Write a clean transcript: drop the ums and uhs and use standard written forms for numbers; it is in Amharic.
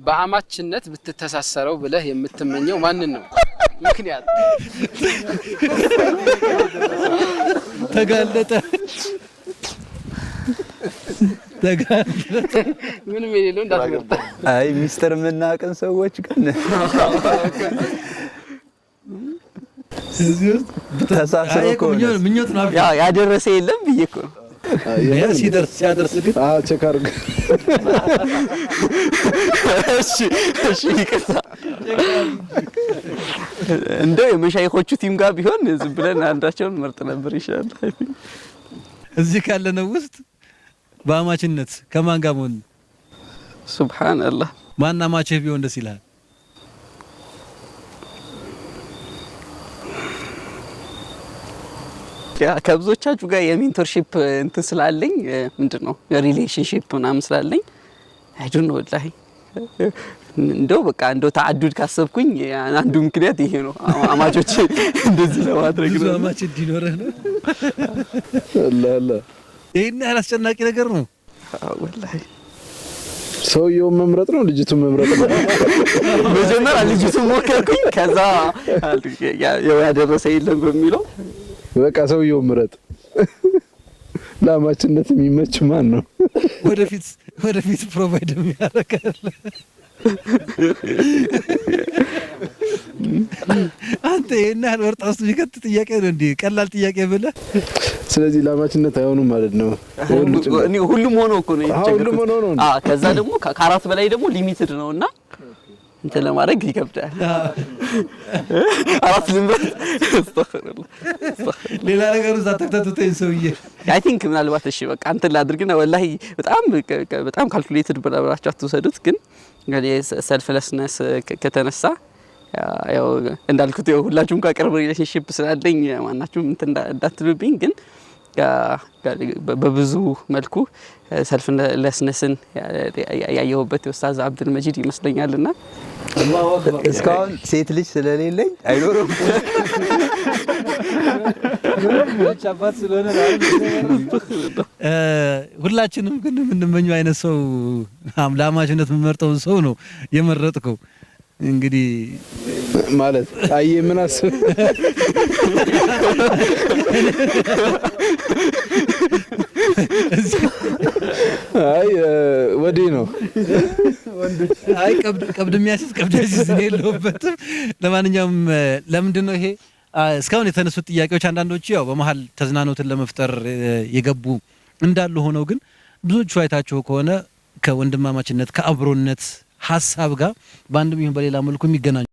በአማችነት ብትተሳሰረው ብለህ የምትመኘው ማንን ነው? ምክንያት? ተጋለጠ፣ ተጋለጠ። ምንም የሌለው እንዳትመርጥ። አይ፣ ሚስጥር የምናውቅን ሰዎች ግን እዚህ ውስጥ ተሳስሮ አይ እኮ ከሆነ ምኞት ነው። ያው ያደረሰ የለም ብዬ እኮ ነው። ሲደርስ ሲያደርስ ግን Check አድርግ። እሺ፣ ይቅርታ። እንደው የመሻይኾቹ team ጋር ቢሆን ዝም ብለን አንዳቸውን መርጥ ነበር ይሻላል። እዚህ ካለነው ውስጥ በአማችነት ከማን ጋር መሆን? ሱብሃንአላህ። ማን አማችህ ቢሆን ደስ ይልሃል? Yeah፣ ከብዙዎቻችሁ ጋር የ mentorship እንትን ስላለኝ፣ ምንድን ነው፣ relationship ምናምን ስላለኝ፣ I don't know ወላሂ። እንደው በቃ እንደው ተዓዱድ ካሰብኩኝ አንዱ ምክንያት ይሄ ነው። አማቾች እንደዚህ ለማድረግ ብዙ ነው። አማች እንዲኖርህ ነው። አላ አላ። ይሄን ያህል አስጨናቂ ነገር ነው። አዎ፣ ወላሂ። ሰውየውን መምረጥ ነው፣ ልጅቱን መምረጥ ነው? መጀመሪያ ልጅቱን ሞከርኩኝ። ከዛ ያው ያደረሰ የለም በሚለው። በቃ ሰውየውን ምረጥ። ለአማችነት የሚመች ማን ነው? ወደፊት provide የሚያደርጋል። አንተ ይሄን ያህል ወርጣ ውስጥ የሚከት ጥያቄ ነው እንዴ? ቀላል ጥያቄ ብለህ። ስለዚህ ለአማችነት አይሆኑም ማለት ነው። የወንዱ ጭንቅላት። እኔ ሁሉም ሆኖ እኮ ነው አዎ፣ ሁሉም የተቸገርኩት። ሆኖ ነው። አዎ፣ ከዛ ደግሞ ከአራት በላይ ደግሞ limited ነው እና እንትን ለማድረግ ይከብዳል። አራት ልምረጥ? አስተግፊሩላህ። ሌላ ነገር ውስጥ አተክተቱተኝ ሰውዬ። I think ምናልባት እሺ በቃ እንትን ላድርግና ወላሂ በጣም በጣም calculated ብላችሁ አትውሰዱት። ግን እንግዲህ selflessness ከተነሳ ያው እንዳልኩት ያው ሁላችሁም ጋር ቅርብ relationship ስላለኝ ማናችሁም እንትን እንዳትሉብኝ፣ ግን በብዙ መልኩ selflessness ን ያየሁበት የኡስታዝ አብዱል መጂድ ይመስለኛልና። እስካሁን ሴት ልጅ ስለሌለኝ አይኖርም። አባት ስለሆነ ሁላችንም ግን የምንመኘው አይነት ሰው፣ ለአማችነት የምንመርጠውን ሰው ነው የመረጥከው። እንግዲህ ማለት አየ ምን አስብ አይ ወዲህ ነው። አይ፣ ቀብድ ቀብድ የሚያስይዝ ቀብድ ያስይዝ፣ እኔ የለሁበትም። ለማንኛውም ለምንድን ነው ይሄ እስካሁን የተነሱት ጥያቄዎች አንዳንዶቹ ያው በመሀል ተዝናኖትን ለመፍጠር የገቡ እንዳሉ ሆነው ግን ብዙዎቹ አይታቸው ከሆነ ከወንድማማችነት፣ ከአብሮነት ሀሳብ ጋር በአንድም ይሁን በሌላ መልኩ የሚገናኙ